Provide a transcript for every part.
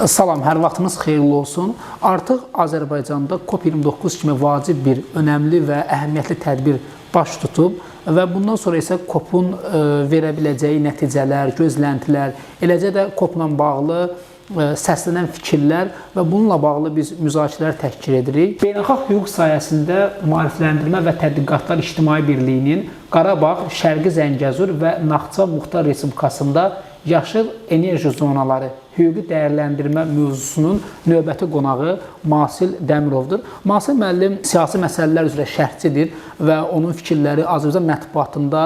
Salam, hər vaxtınız xeyirli olsun. Artıq Azərbaycanda COP29 kimi vacib bir, önəmli və əhəmiyyətli tədbir baş tutub və bundan sonra isə COP-un verə biləcəyi nəticələr, gözləntilər, eləcə də COP-la bağlı səslənən fikirlər və bununla bağlı biz müzakirələr təşkil edirik. Beynəlxalq hüquq sahəsində Maarifləndirmə və Tədqiqatlar İctimai Birliyinin Qarabağ, Şərqi Zəngəzur və Naxçıvan Muxtar Respublikasında yaşıl enerji zonaları hüquqi dəyərləndirmə mövzusunun növbəti qonağı Masil Dəmirovdur. Masil müəllim siyasi məsələlər üzrə şərhçidir və onun fikirləri Azərbaycan mətbuatında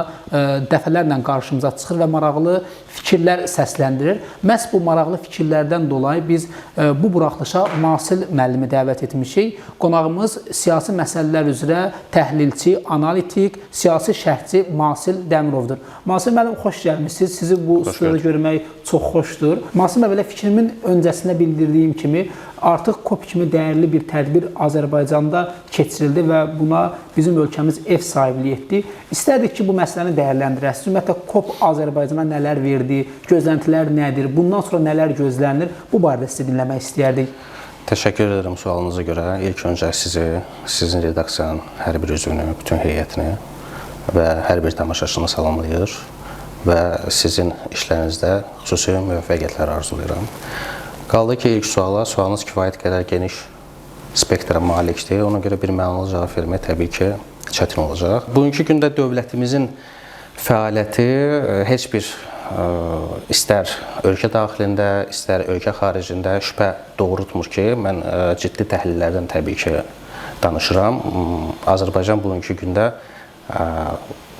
dəfələrlə qarşımıza çıxır və maraqlı fikirlər səsləndirir. Məhz bu maraqlı fikirlərdən dolayı biz bu buraxılışa Masil müəllimi dəvət etmişik. Qonağımız siyasi məsələlər üzrə təhlilçi, analitik, siyasi şərhçi Masil Dəmirovdur. Masil müəllim, xoş gəlmisiniz. Sizi bu studiyada görmək çox xoşdur. Masil müəllim, belə fikrimin öncəsində bildirdiyim kimi artıq COP kimi dəyərli bir tədbir Azərbaycanda keçirildi və buna bizim ölkəmiz ev sahibliyi etdi. İstərdik ki, bu məsələni dəyərləndirəsiniz. Ümumiyyətlə, COP Azərbaycana nələr verdi, gözləntilər nədir, bundan sonra nələr gözlənilir? Bu barədə sizi dinləmək istəyərdik. Təşəkkür edirəm sualınıza görə. İlk öncə sizi, sizin redaksiyanın hər bir üzvünü, bütün heyətini və hər bir tamaşaçını salamlayır və sizin işlərinizdə xüsusi müvəffəqiyyətlər arzulayıram. Qaldı ki, ilk suala, sualınız kifayət qədər geniş spektra malikdir. Ona görə bir mənalı cavab vermək təbii ki, çətin olacaq. Bugünkü gündə dövlətimizin fəaliyyəti heç bir istər ölkə daxilində, istər ölkə xaricində şübhə doğrultmur ki, mən ciddi təhlillərdən təbii ki, danışıram. Azərbaycan bugünkü gündə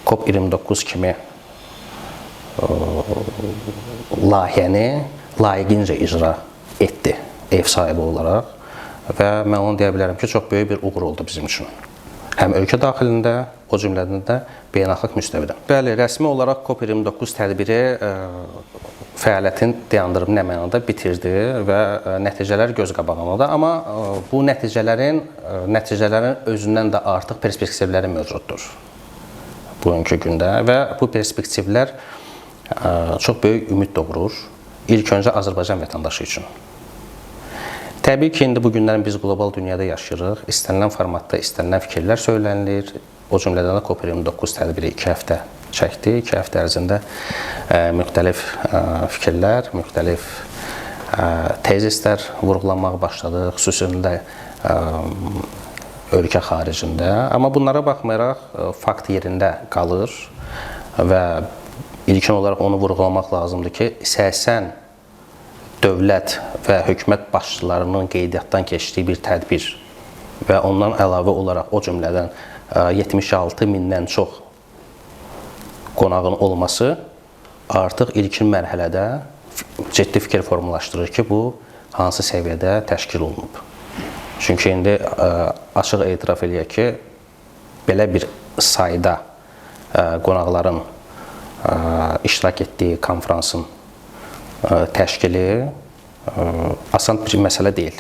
COP29 kimi layihəni layiqincə icra etdi ev sahibi olaraq və mən onu deyə bilərəm ki, çox böyük bir uğur oldu bizim üçün. Həm ölkə daxilində, o cümlədən də beynəlxalq müstəvidə. Bəli, rəsmi olaraq COP29 tədbiri fəaliyyətini dayandırıb nə mənada bitirdi və nəticələr göz qabağındadır. Amma bu nəticələrin özündən də artıq perspektivləri mövcuddur bugünkü gündə və bu perspektivlər çox böyük ümid doğurur. İlk öncə Azərbaycan vətəndaşı üçün. Təbii ki, indi bu günlər biz qlobal dünyada yaşayırıq. İstənilən formatda istənilən fikirlər söylənilir. O cümlədən də COP29 tədbiri 2 həftə çəkdi. 2 həftə ərzində müxtəlif fikirlər, müxtəlif tezislər vurğulanmağa başladı, xüsusilə ölkə xaricində. Amma bunlara baxmayaraq fakt yerində qalır və ilkin olaraq onu vurğulamaq lazımdır ki, 80 dövlət və hökumət başçılarının qeydiyyatdan keçdiyi bir tədbir və ondan əlavə olaraq o cümlədən 76 mindən çox qonağın olması artıq ilkin mərhələdə ciddi fikir formalaşdırır ki, bu hansı səviyyədə təşkil olunub. Çünki indi açıq etiraf eləyək ki, belə bir sayda qonaqların iştirak etdiyi konfransın təşkili asan bir məsələ deyil.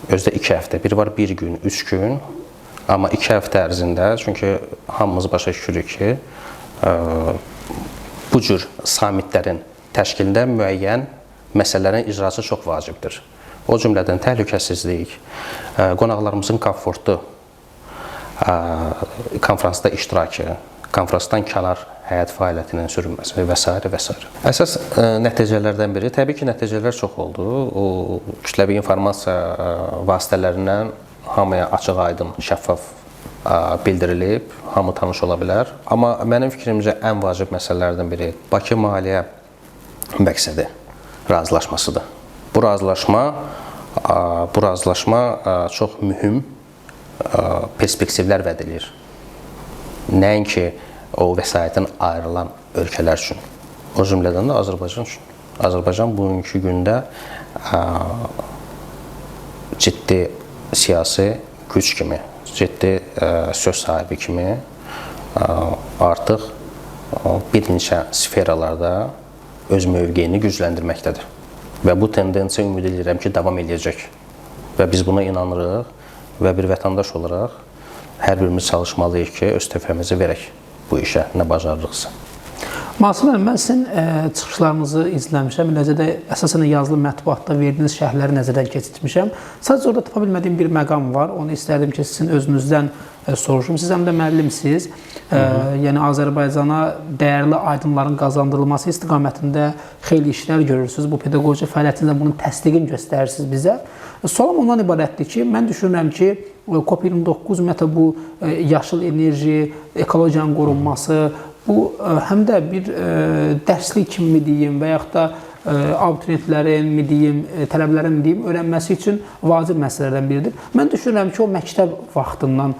Özdə 2 həftə, bir var 1 gün, 3 gün, amma 2 həftə ərzində, çünki hamımız başa düşürük ki, bu cür samitlərin təşkilində müəyyən məsələlərin icrası çox vacibdir. O cümlədən təhlükəsizlik, qonaqlarımızın komfortu, konfransda iştirakı, konfransdan kənar həyat fəaliyyətinin sürünməsi və s. və s. Əsas nəticələrdən biri, təbii ki, nəticələr çox oldu. O kütləvi informasiya vasitələrindən hamıya açıq-aydın, şəffaf bildirilib, hamı tanış ola bilər. Amma mənim fikrimcə ən vacib məsələlərdən biri Bakı maliyyə məqsədi razılaşmasıdır. Bu razılaşma çox mühüm perspektivlər vəd eləyir. Nəinki o vəsaitin ayrılan ölkələr üçün, o cümlədən də Azərbaycan üçün. Azərbaycan bugünkü gündə ciddi siyasi güc kimi, ciddi söz sahibi kimi artıq bir neçə sferalarda öz mövqeyini gücləndirməkdədir. Və bu tendensiya ümid edirəm ki, davam eləyəcək. Və biz buna inanırıq və bir vətəndaş olaraq hər birimiz çalışmalıyıq ki, öz töhfəmizi verək bu işə, nə bacarırıqsa. Masum müəllim, mən sizin çıxışlarınızı izləmişəm. Eləcə də əsasən yazılı mətbuatda verdiyiniz şərhləri nəzərdən keçirmişəm. Sadəcə orada tapa bilmədiyim bir məqam var. Onu istərdim ki, sizin özünüzdən soruşum. Siz həm də müəllimsiz. Yəni Azərbaycana dəyərli aydınların qazandırılması istiqamətində xeyli işlər görürsünüz. Bu pedaqoji fəaliyyətinizlə bunun təsdiqini göstərirsiniz bizə. Sualım ondan ibarətdir ki, mən düşünürəm ki, COP29 ümumiyyətlə bu yaşıl enerji, ekologiyanın qorunması, bu həm də bir dərslik kimi deyim və yaxud da abituriyentlərin mi deyim, tələbələrin mi deyim, öyrənməsi üçün vacib məsələlərdən biridir. Mən düşünürəm ki, o məktəb vaxtından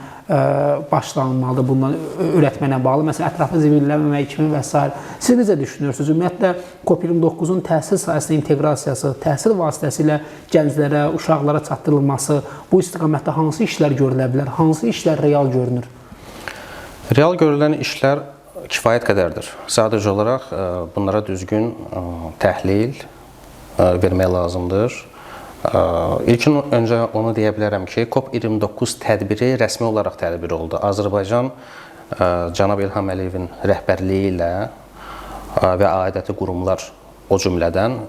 başlanılmalıdır bundan öyrətməklə bağlı. Məsələn, ətrafı zibilləməmək kimi və s. Siz necə düşünürsünüz? Ümumiyyətlə, COP29-un təhsil sahəsində inteqrasiyası, təhsil vasitəsilə gənclərə, uşaqlara çatdırılması, bu istiqamətdə hansı işlər görülə bilər? Hansı işlər real görünür? Real görülən işlər kifayət qədərdir. Sadəcə olaraq bunlara düzgün təhlil vermək lazımdır. İlkin öncə onu deyə bilərəm ki, COP29 tədbiri rəsmi olaraq tədbir oldu. Azərbaycan cənab İlham Əliyevin rəhbərliyi ilə və aidiyyəti qurumlar o cümlədən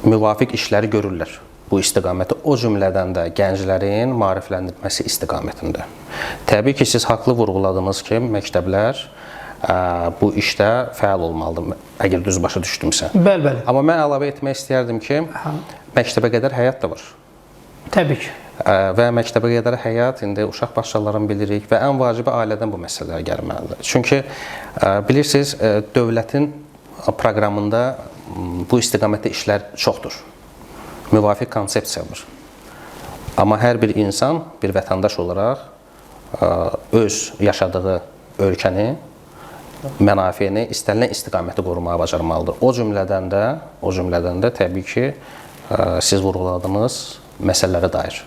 müvafiq işləri görürlər bu istiqamətdə, o cümlədən də gənclərin maarifləndirilməsi istiqamətində. Təbii ki, siz haqlı vurğuladınız ki, məktəblər bu işdə fəal olmalıdır, əgər düz başa düşdümsə. Bəli, bəli. Amma mən əlavə etmək istəyərdim ki, məktəbə qədər həyat da var. Təbii ki. Və məktəbə qədər həyat, indi uşaq bağçalarını bilirik və ən vacibi ailədən bu məsələlər gəlməlidir. Çünki bilirsiniz, dövlətin proqramında bu istiqamətdə işlər çoxdur. Müvafiq konsepsiya var. Amma hər bir insan, bir vətəndaş olaraq öz yaşadığı ölkəni, mənafeyini istənilən istiqamətdə qorumağa bacarmalıdır. O cümlədən də təbii ki, siz vurğuladığınız məsələlərə dair.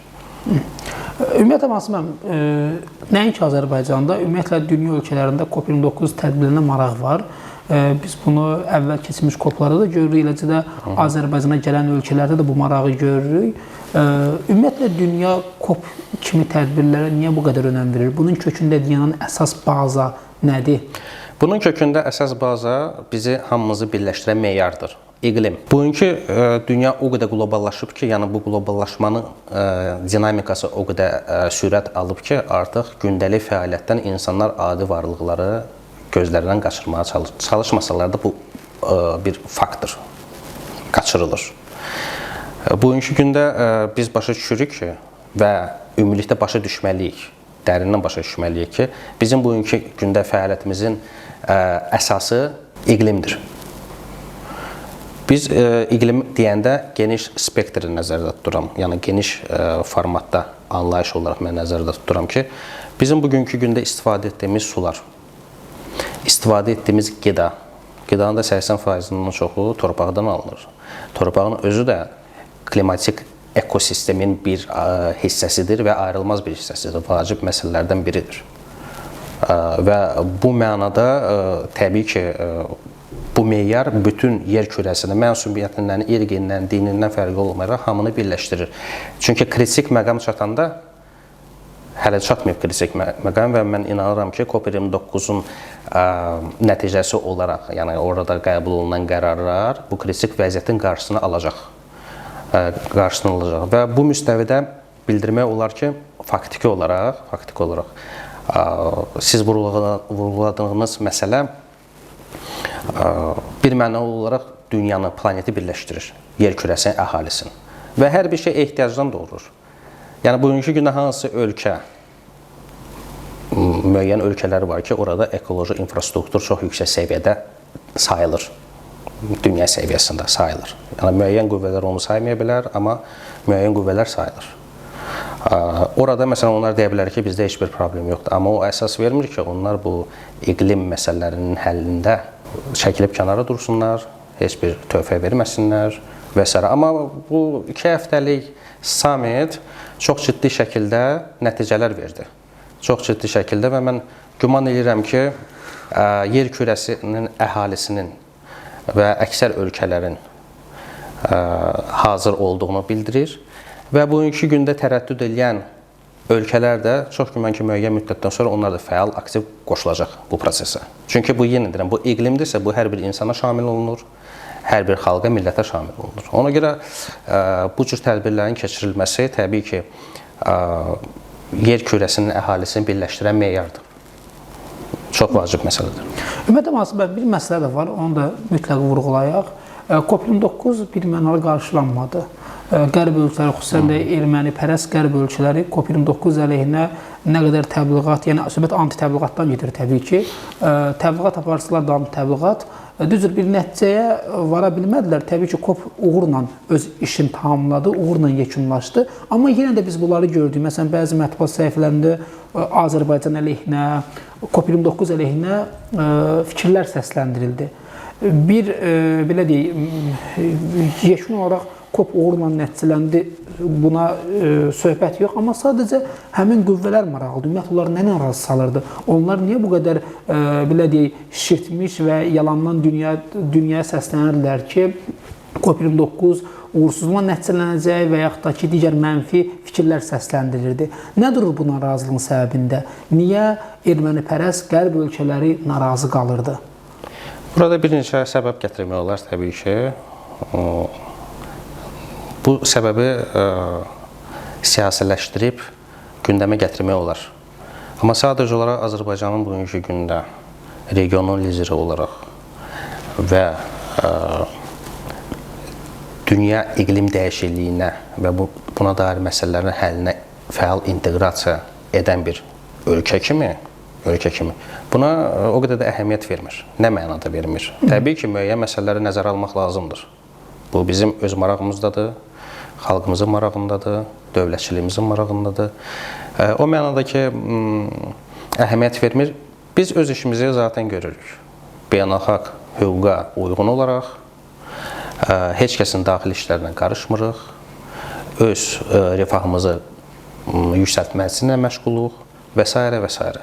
Ümumiyyətlə, Masum müəllim, nəinki Azərbaycanda, ümumiyyətlə dünya ölkələrində COP29 tədbirlərinə maraq var. Biz bunu əvvəl keçmiş COP-larda da görürük, eləcə də Azərbaycana gələn ölkələrdə də bu marağı görürük. Ümumiyyətlə, dünya COP kimi tədbirlərə niyə bu qədər önəm verir? Bunun kökündə dayanan əsas baza nədir? Bunun kökündə əsas baza bizi hamımızı birləşdirən meyardır. İqlim. Bugünkü dünya o qədər qloballaşıb ki, yəni bu qloballaşmanın dinamikası o qədər sürət alıb ki, artıq gündəlik fəaliyyətdən insanlar adi varlıqları gözlərindən qaçırmağa çalışmasalar da bu bir faktdır, qaçırılır. Bugünkü gündə biz başa düşürük ki və ümumilikdə başa düşməliyik, dərindən başa düşməliyik ki, bizim bugünkü gündə fəaliyyətimizin əsası iqlimdir. Biz iqlim deyəndə geniş spektri nəzərdə tuturam, yəni geniş formatda anlayış olaraq mən nəzərdə tuturam ki, bizim bugünkü gündə istifadə etdiyimiz sular, istifadə etdiyimiz qida, qidanın da 80%-nin çoxu torpaqdan alınır. Torpağın özü də klimatik ekosistemin bir hissəsidir və ayrılmaz bir hissəsidir, vacib məsələlərdən biridir. Və bu mənada təbii ki, bu meyar bütün yer kürəsini mənsubiyyətindən, irqindən, dinindən fərqli olmayaraq hamını birləşdirir. Çünki kritik məqam çatanda, hələ çatmayıb kritik məqam və mən inanıram ki, COP29-un nəticəsi olaraq, yəni orada qəbul olunan qərarlar bu kritik vəziyyətin qarşısını alacaq. Və bu müstəvidə bildirmək olar ki, faktiki olaraq siz vurğuladığınız məsələ bir məna olaraq dünyanı, planeti birləşdirir, yer kürəsinin əhalisini. Və hər bir şey ehtiyacdan doğurur. Yəni, bugünkü gündə hansı ölkə, müəyyən ölkələr var ki, orada ekoloji infrastruktur çox yüksək səviyyədə sayılır. Dünya səviyyəsində sayılır. Yəni, müəyyən qüvvələr onu saymaya bilər, amma müəyyən qüvvələr sayılır. Orada, məsələn, onlar deyə bilər ki, bizdə heç bir problem yoxdur. Amma o əsas vermir ki, onlar bu iqlim məsələlərinin həllində çəkilib kənara dursunlar, heç bir töhfə verməsinlər və s. Amma bu 2 həftəlik summit çox ciddi şəkildə nəticələr verdi. Çox ciddi şəkildə və mən güman edirəm ki, yer kürəsinin əhalisinin və əksər ölkələrin hazır olduğunu bildirir. Və bugünkü gündə tərəddüd eləyən ölkələr də çox güman ki, müəyyən müddətdən sonra onlar da fəal, aktiv qoşulacaq bu prosesə. Çünki bu yenə deyirəm, bu iqlimdirsə, bu hər bir insana şamil olunur, hər bir xalqa, millətə şamil olunur. Ona görə bu cür tədbirlərin keçirilməsi təbii ki, yer kürəsinin əhalisini birləşdirən meyardır. Çox vacib məsələdir. Ümumiyyətlə, Asım bəy, bir məsələ də var, onu da mütləq vurğulayaq. COP29 bir mənalı qarşılanmadı. Qərb ölkələri, xüsusən də ermənipərəst qərb ölkələri COP29 əleyhinə nə qədər təbliğat, yəni söhbət anti-təbliğatdan gedir təbii ki, təbliğat aparsalar da anti-təbliğat, düzdür, bir nəticəyə vara bilmədilər. Təbii ki, COP uğurla öz işini tamamladı, uğurla yekunlaşdı. Amma yenə də biz bunları gördük. Məsələn, bəzi mətbuat səhifələrində Azərbaycan əleyhinə, COP29 əleyhinə fikirlər səsləndirildi. Bir, belə deyək, yekun olaraq COP uğurla nəticələndi, buna söhbət yox, amma sadəcə həmin qüvvələr maraqlıdır. Ümumiyyətlə, onlar nə razı salırdı? Onlar niyə bu qədər, belə deyək, şişirtmiş və yalandan dünyaya səslənirlər ki, COP29 uğursuzluqla nəticələnəcək və yaxud da ki, digər mənfi fikirlər səsləndirilirdi. Nə durur bu narazılığın səbəbində? Niyə ermənipərəst qərb ölkələri narazı qalırdı? Burada bir neçə səbəb gətirmək olar təbii ki. Bu səbəbi siyasiləşdirib gündəmə gətirmək olar. Amma sadəcə olaraq Azərbaycanın bugünkü gündə regionun lideri olaraq və dünya iqlim dəyişikliyinə və buna dair məsələlərin həllinə fəal inteqrasiya edən bir ölkə kimi buna o qədər də əhəmiyyət vermir. Nə mənada vermir? Təbii ki, müəyyən məsələləri nəzərə almaq lazımdır. Bu bizim öz marağımızdadır, xalqımızın marağındadır, dövlətçiliyimizin marağındadır. O mənada ki, əhəmiyyət vermir. Biz öz işimizi zaten görürük. Beynəlxalq hüquqa uyğun olaraq heç kəsin daxili işlərinə qarışmırıq, öz rifahımızı yüksəltməsinə məşğuluq və s. və s.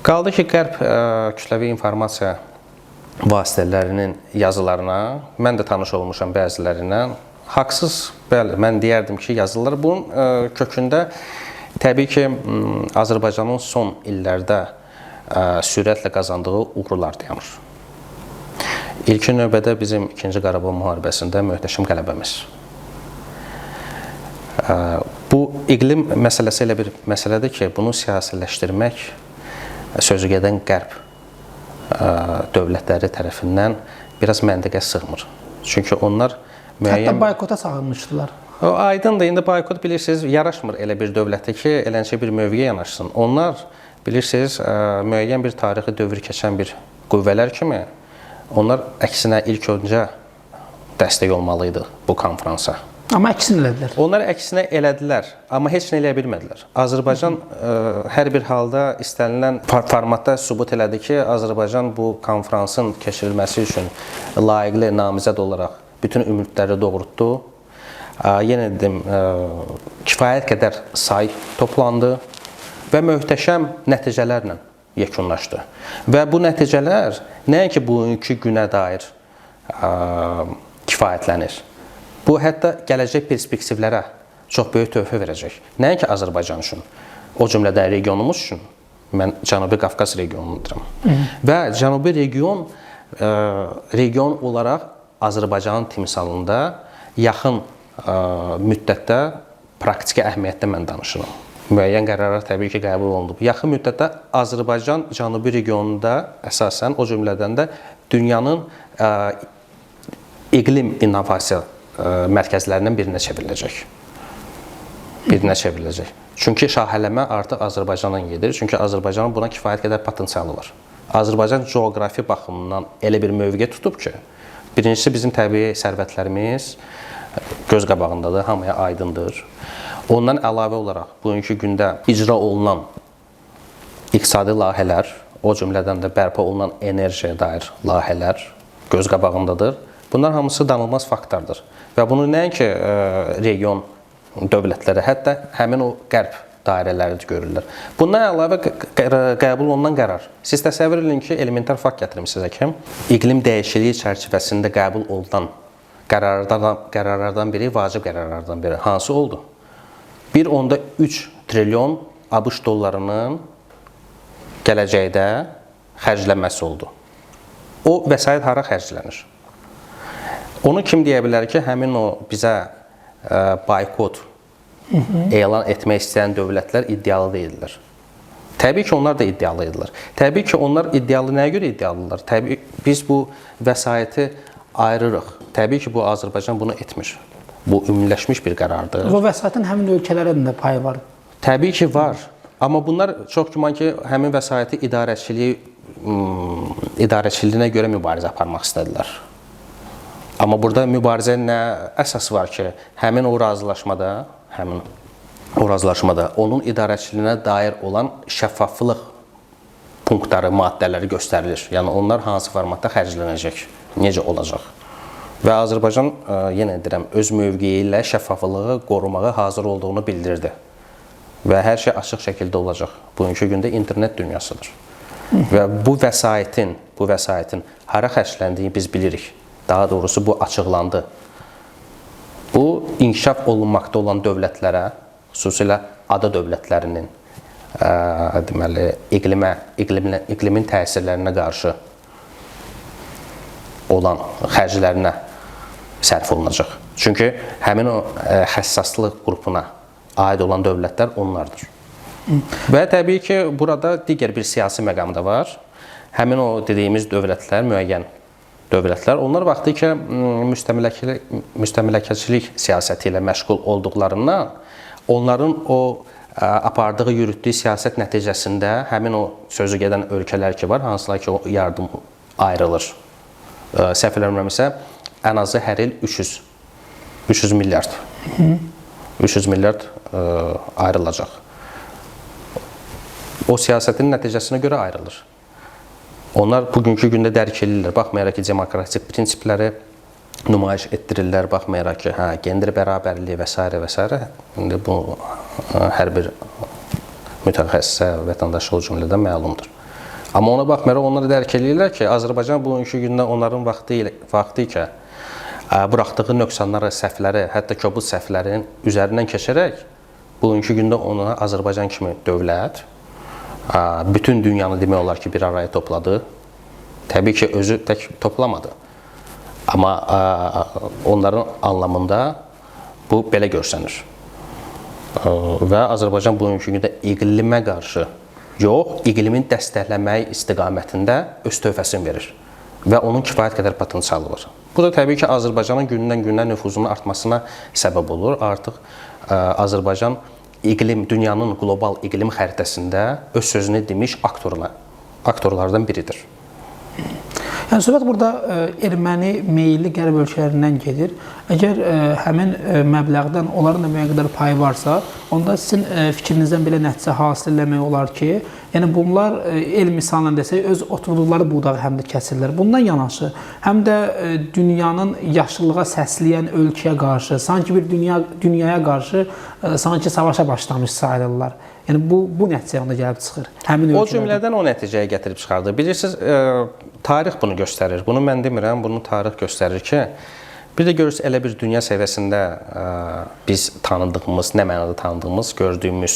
Qaldı ki, Qərb kütləvi informasiya vasitələrinin yazılarına, mən də tanış olmuşam bəzilərindən, haqsız, bəli, mən deyərdim ki, yazılar bunun kökündə təbii ki, Azərbaycanın son illərdə sürətlə qazandığı uğurlar dayanır. İlkin növbədə bizim 2-ci Qarabağ müharibəsində möhtəşəm qələbəmiz. Bu iqlim məsələsi elə bir məsələdir ki, bunu siyasiləşdirmək sözü gedən Qərb dövlətləri tərəfindən biraz məntiqə sığmır. Çünki onlar müəyyən... Hətta boykota çağırmışdılar. O aydındır. İndi boykot bilirsiniz, yaraşmır elə bir dövlətə ki, elənçə bir mövqeyə yanaşsın. Onlar bilirsiniz, müəyyən bir tarixi dövr keçən bir qüvvələr kimi onlar əksinə ilk öncə dəstək olmalı idi bu konfransa. Amma əksinə elədilər. Onlar əksinə elədilər, amma heç nə eləyə bilmədilər. Azərbaycan hər bir halda istənilən formatda sübut elədi ki, Azərbaycan bu konfransın keçirilməsi üçün layiqli namizəd olaraq bütün ümidləri doğrultdu. Yenə dedim, kifayət qədər say toplandı və möhtəşəm nəticələrlə yekunlaşdı. Və bu nəticələr nəinki bugünkü günə dair kifayətlənir. Bu, hətta gələcək perspektivlərə çox böyük töhfə verəcək. Nəinki Azərbaycan üçün, o cümlədən regionumuz üçün, mən Cənubi Qafqaz regionunu deyirəm. Və Cənubi region, region olaraq Azərbaycanın timsalında yaxın müddətdə praktiki əhəmiyyətdə mən danışıram. Müəyyən qərarlar təbii ki, qəbul olunub. Yaxın müddətdə Azərbaycan Cənubi regionunda əsasən, o cümlədən də dünyanın iqlim innovasiya mərkəzlərindən birinə çevriləcək. Çünki şahələmə artıq Azərbaycandan gedir. Çünki Azərbaycanın buna kifayət qədər potensialı var. Azərbaycan coğrafi baxımından elə bir mövqe tutub ki, birincisi bizim təbii sərvətlərimiz göz qabağındadır, hamıya aydındır. Ondan əlavə olaraq bugünkü gündə icra olunan iqtisadi layihələr, o cümlədən də bərpa olunan enerjiyə dair layihələr göz qabağındadır. Bunlar hamısı danılmaz faktlardır. Və bunu nəinki region dövlətləri, hətta həmin o qərb dairələri də görürlər. Bundan əlavə qəbul olunan qərar. Siz təsəvvür edin ki, elementar fakt gətirim sizə ki, iqlim dəyişikliyi çərçivəsində qəbul olunan qərarlardan biri, vacib qərarlardan biri hansı oldu? 1,3 trilyon ABŞ dollarının gələcəkdə xərclənməsi oldu. O vəsait hara xərclənir? Onu kim deyə bilər ki, həmin o bizə boykot elan etmək istəyən dövlətlər iddialı deyildilər. Təbii ki, onlar da iddialı idilər. Təbii ki, onlar iddialı nəyə görə iddialıdırlar? Təbii biz bu vəsaiti ayırırıq. Təbii ki, bu Azərbaycan bunu etmir. Bu ümumiləşmiş bir qərardır. Bu vəsaitin həmin ölkələrin də payı var. Təbii ki, var. Amma bunlar çox güman ki, həmin vəsaiti idarəçiliyinə görə mübarizə aparmaq istədilər. Amma burada mübarizə nə əsas var ki, həmin o razılaşmada, onun idarəçiliyinə dair olan şəffaflıq punktları, maddələri göstərilir. Yəni onlar hansı formatda xərclənəcək, necə olacaq. Və Azərbaycan, yenə deyirəm, öz mövqeyi ilə şəffaflığı qorumağa hazır olduğunu bildirdi. Və hər şey açıq şəkildə olacaq. Bugünkü gündə internet dünyasıdır. Və bu vəsaitin hara xərcləndiyini biz bilirik. Daha doğrusu bu açıqlandı. Bu inkişaf olunmaqda olan dövlətlərə, xüsusilə ada dövlətlərinin deməli iqlimin təsirlərinə qarşı olan xərclərinə sərf olunacaq. Çünki həmin o həssaslıq qrupuna aid olan dövlətlər onlardır. Və təbii ki, burada digər bir siyasi məqam da var. Həmin o dediyimiz dövlətlər, müəyyən dövlətlər, onlar vaxtı ki, müstəmləkəçilik siyasəti ilə məşğul olduqlarından, onların o apardığı, yürütdüyü siyasət nəticəsində həmin o sözü gedən ölkələr ki var, hansılar ki, o yardım ayrılır. Səhv eləmirəmsə, ən azı hər il 300 milyard. 300 milyard ayrılacaq. O siyasətin nəticəsinə görə ayrılır. Onlar bugünkü gündə dərk eləyirlər. Baxmayaraq ki, demokratik prinsipləri nümayiş etdirirlər, baxmayaraq ki, hə, gender bərabərliyi və s. və s. İndi bu hər bir mütəxəssisə, vətəndaşa o cümlədən məlumdur. Amma ona baxmayaraq onlar dərk eləyirlər ki, Azərbaycan bugünkü gündə onların vaxtı ikən buraxdığı nöqsanları, səhvləri, hətta kobud səhvlərin üzərindən keçərək bugünkü gündə ona Azərbaycan kimi dövlət bütün dünyanı demək olar ki, bir araya topladı. Təbii ki, özü tək toplamadı. Amma onların anlamında bu belə görsənir. Və Azərbaycan bugünkü gündə iqlimə qarşı yox, iqlimin dəstəkləməyi istiqamətində öz töhfəsini verir və onun kifayət qədər potensialı var. Bu da təbii ki, Azərbaycanın gündən-günə nüfuzunun artmasına səbəb olur. Artıq Azərbaycan dünyanın qlobal iqlim xəritəsində öz sözünü demiş aktorlardan biridir. Yəni söhbət burada erməni meyilli qərb ölkələrindən gedir. Əgər həmin məbləğdən onların da müəyyən qədər payı varsa, onda sizin fikrinizdən belə nəticə hasil eləmək olar ki, yəni bunlar el misalına desək, öz oturduqları budağı həm də kəsirlər. Bundan yanaşı, həm də dünyanın yaşıllığa səsləyən ölkəyə qarşı, sanki bir dünyaya qarşı sanki savaşa başlamış sayılırlar. Yəni bu nəticəyə onda gəlib çıxır. Həmin o cümlədən o nəticəyə gətirib çıxardı. Bilirsiniz, tarix bunu göstərir. Bunu mən demirəm, bunu tarix göstərir ki, bir də görürsünüz, elə bir dünya səviyyəsində biz tanıdığımız, nə mənada tanıdığımız, gördüyümüz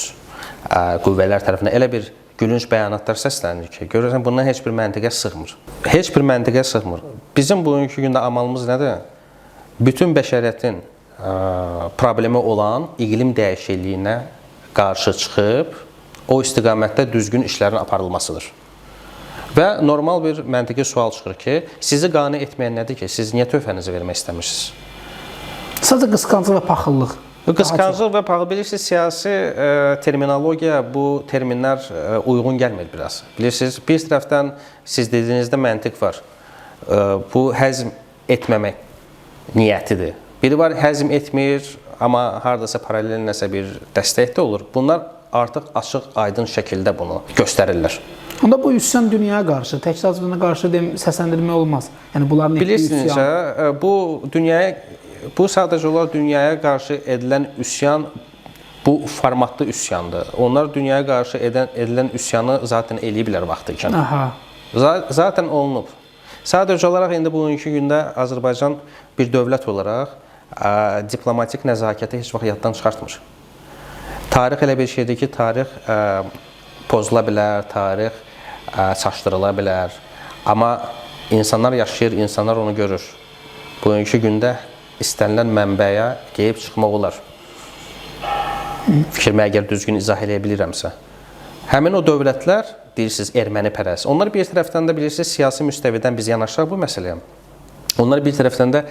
qüvvələr tərəfindən elə bir gülünc bəyanatlar səslənir ki, görürsən, bundan heç bir məntiqə sığmır. Heç bir məntiqə sığmır. Bizim bugünkü gündə amalımız nədir? Bütün bəşəriyyətin problemi olan iqlim dəyişikliyinə qarşı çıxıb, o istiqamətdə düzgün işlərin aparılmasıdır. Və normal bir məntiqi sual çıxır ki, sizi qane etməyən nədir ki, siz niyə töhfənizi vermək istəmirsiniz? Sadəcə qısqanclıq və paxıllıq. Qısqanclıq və paxıllıq. Bilirsiniz, siyasi terminologiya, bu terminlər uyğun gəlmir biraz. Bilirsiniz, bir tərəfdən siz dediyinizdə məntiq var. Bu həzm etməmək niyyətidir. Biri var, həzm etmir, amma hardasa paralel nəsə bir dəstək də olur. Bunlar artıq açıq, aydın şəkildə bunu göstərirlər. Onda bu üsyan dünyaya qarşı, təkcə Azərbaycana qarşı səsləndirmək olmaz. Yəni bunların bilirsiniz, üsyan... bu sadəcə olaraq dünyaya qarşı edilən üsyan bu formatlı üsyandır. Onlar dünyaya qarşı edilən üsyanı zaten eləyiblər vaxtı ikən. Aha. Zaten olunub. Sadəcə olaraq indi bugünkü gündə Azərbaycan bir dövlət olaraq diplomatik nəzakəti heç vaxt yaddan çıxartmır. Tarix elə bir şeydir ki, tarix pozula bilər, tarix çaşdırıla bilər. Amma insanlar yaşayır, insanlar onu görür. Bugünkü gündə istənilən mənbəyə qeyb çıxmaq olar. Fikrimi əgər düzgün izah eləyə bilirəmsə. Həmin o dövlətlər, deyirsiniz, ermənipərəst. Onlar bir tərəfdən də bilirsiniz, siyasi müstəvidən biz yanaşaq bu məsələyə. Onlar bir tərəfdən də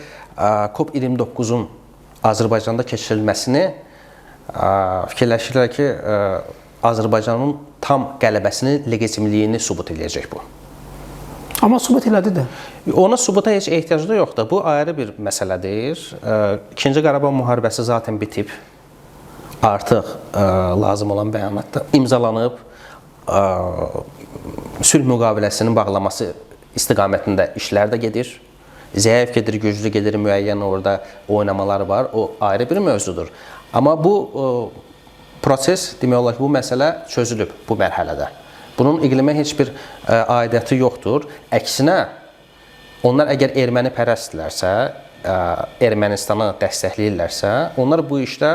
COP29-un Azərbaycanda keçirilməsini fikirləşirlər ki, Azərbaycanın tam qələbəsini, legitimliyini sübut eləyəcək bu. Amma sübut elədi də. Ona sübuta heç ehtiyac da yoxdur. Bu ayrı bir məsələdir. İkinci Qarabağ müharibəsi zaten bitib. Artıq lazım olan bəyanat da imzalanıb. Sülh müqaviləsinin bağlaması istiqamətində işlər də gedir. Zəif gedir, güclü gedir, müəyyən orada oynamalar var. O ayrı bir mövzudur. Amma bu proses, demək olar ki, bu məsələ çözülüb bu mərhələdə. Bunun iqlimə heç bir aidiyyəti yoxdur. Əksinə, onlar əgər erməni pərəstdirlərsə, Ermənistanı dəstəkləyirlərsə, onlar bu işdə,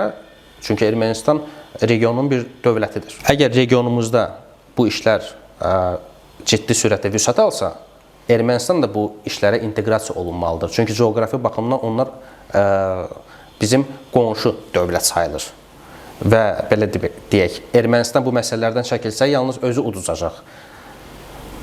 çünki Ermənistan regionun bir dövlətidir. Əgər regionumuzda bu işlər ciddi sürətdə vüsət alsa, Ermənistan da bu işlərə inteqrasiya olunmalıdır. Çünki coğrafi baxımdan onlar bizim qonşu dövlət sayılır. Və belə deyək, Ermənistan bu məsələlərdən çəkilsə, yalnız özü uduzacaq.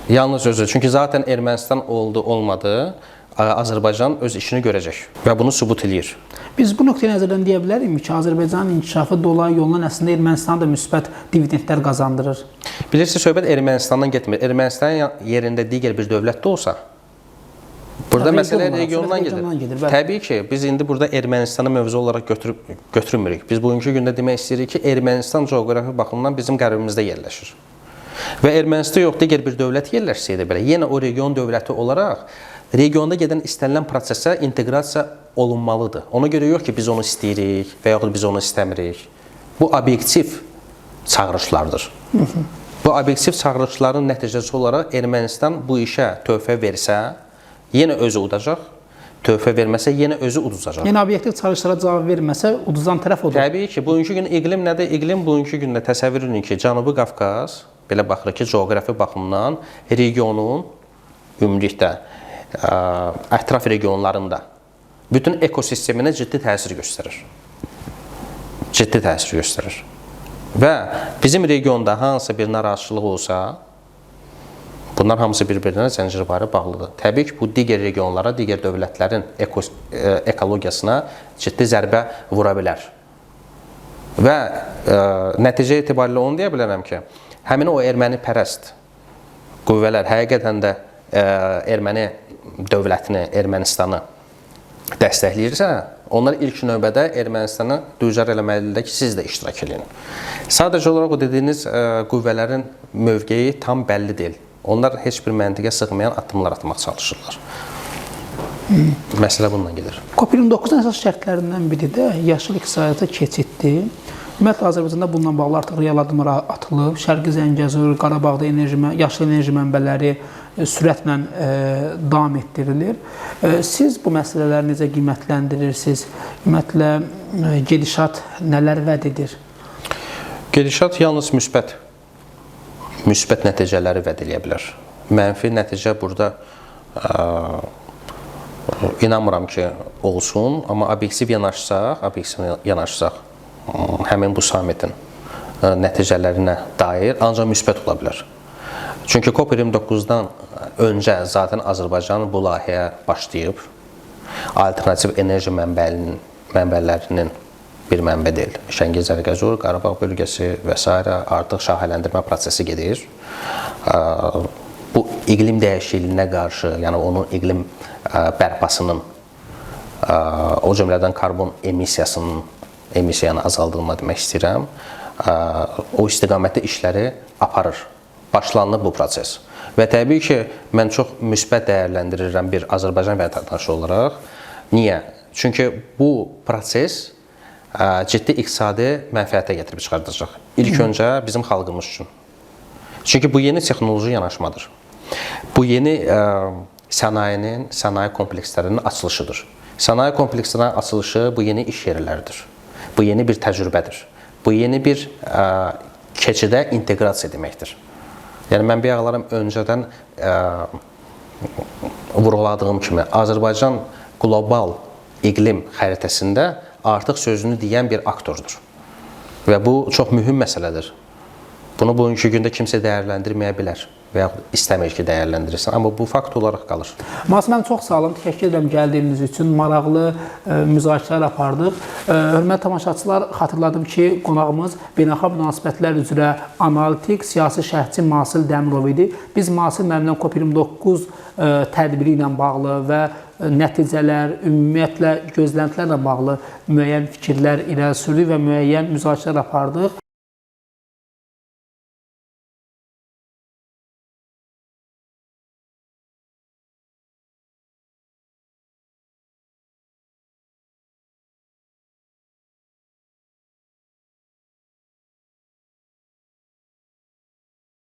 Yalnız özü. Çünki zaten Ermənistan oldu, olmadı, Azərbaycan öz işini görəcək və bunu sübut eləyir. Biz bu nöqteyi nəzərdən deyə bilərik ki, Azərbaycanın inkişafı dolayı yoldan əslində Ermənistana da müsbət dividendlər qazandırır. Bilirsiniz, söhbət Ermənistandan getmir. Ermənistan yerində digər bir dövlət də olsa, burada məsələ regiondan gedir. Təbii ki, biz indi burada Ermənistanı mövzu olaraq götürmürük. Biz bugünkü gündə demək istəyirik ki, Ermənistan coğrafi baxımdan bizim qərbimizdə yerləşir. Və Ermənistan yox, digər bir dövlət yerləşsəydi belə, yenə o region dövləti olaraq regionda gedən istənilən prosesə inteqrasiya olunmalıdır. Ona görə yox ki, biz onu istəyirik və yaxud biz onu istəmirik. Bu obyektiv çağırışlardır. Bu obyektiv çağırışların nəticəsi olaraq Ermənistan bu işə töhfə versə, yenə özü udacaq, töhfə verməsə yenə özü uduzacaq. Yəni obyektiv çağırışlara cavab verməsə, uduzan tərəf odur. Təbii ki, bugünkü gün iqlim nədir? İqlim bugünkü gündə təsəvvür edin ki, Cənubi Qafqaz belə baxırıq ki, coğrafi baxımdan regionun ümumilikdə ətraf regionlarında bütün ekosisteminə ciddi təsir göstərir. Ciddi təsir göstərir. Və bizim regionda hansısa bir narahatçılıq olsa, bunlar hamısı bir-birinə zəncirvari bağlıdır. Təbii ki, bu digər regionlara, digər dövlətlərin ekologiyasına ciddi zərbə vura bilər. Və nəticə etibarilə onu deyə bilərəm ki, həmin o ermənipərəst qüvvələr həqiqətən də erməni dövlətini, Ermənistanı dəstəkləyirsə, onlar ilk növbədə Ermənistanı dücar eləməlidirlər ki, siz də iştirak eləyin. Sadəcə olaraq o dediyiniz qüvvələrin mövqeyi tam bəlli deyil. Onlar heç bir məntiqə sığmayan addımlar atmaq çalışırlar. Məsələ bununla gedir. COP29-un əsas şərtlərindən biri də yaşıl iqtisadiyyata keçiddir. Ümumiyyətlə, Azərbaycanda bununla bağlı artıq real addımlar atılıb. Şərqi Zəngəzur, Qarabağda yaşıl enerji mənbələri sürətlə davam etdirilir. Siz bu məsələləri necə qiymətləndirirsiniz? Ümumiyyətlə, gedişat nələr vəd edir? Gedişat yalnız müsbət nəticələri vəd eləyə bilər. Mənfi nəticə burada inanmıram ki, olsun, amma obyektiv yanaşsaq, həmin bu samitin nəticələrinə dair ancaq müsbət ola bilər. Çünki COP29-dan öncə zaten Azərbaycan bu layihəyə başlayıb. Alternativ enerji mənbələrinin bir mənbə deyil. Şəngil Zəngəzur, Qarabağ bölgəsi və s. artıq şaxələndirmə prosesi gedir. Bu iqlim dəyişikliyinə qarşı, yəni onun iqlim bərpasının, o cümlədən karbon emissiyanı azaldılma demək istəyirəm, o istiqamətdə işləri aparır. Başlanılır bu proses. Və təbii ki, mən çox müsbət dəyərləndirirəm bir Azərbaycan vətəndaşı olaraq. Niyə? Çünki bu proses ciddi iqtisadi mənfəətə gətirib çıxardacaq. İlk öncə bizim xalqımız üçün. Çünki bu yeni texnoloji yanaşmadır. Bu yeni sənayenin, sənaye komplekslərinin açılışıdır. Sənaye komplekslərinin açılışı bu yeni iş yerləridir. Bu yeni bir təcrübədir. Bu yeni bir keçidə inteqrasiya deməkdir. Yəni mən bayaqlarım öncədən vurğuladığım kimi Azərbaycan qlobal iqlim xəritəsində artıq sözünü deyən bir aktordur. Və bu çox mühüm məsələdir. Bunu bugünkü gündə kimsə dəyərləndirməyə bilər və yaxud istəmir ki, dəyərləndirilsin, amma bu fakt olaraq qalır. Masil müəllim, çox sağ olun. Təşəkkür edirəm gəldiyiniz üçün. Maraqlı müzakirələr apardıq. Hörmətli tamaşaçılar, xatırladım ki, qonağımız beynəlxalq münasibətlər üzrə analitik, siyasi şərhçi Masil Dəmirov idi. Biz Masil müəllimlə COP29 tədbiri ilə bağlı və nəticələr, ümumiyyətlə gözləntilərlə bağlı müəyyən fikirlər irəli sürdük və müəyyən müzakirələr apardıq.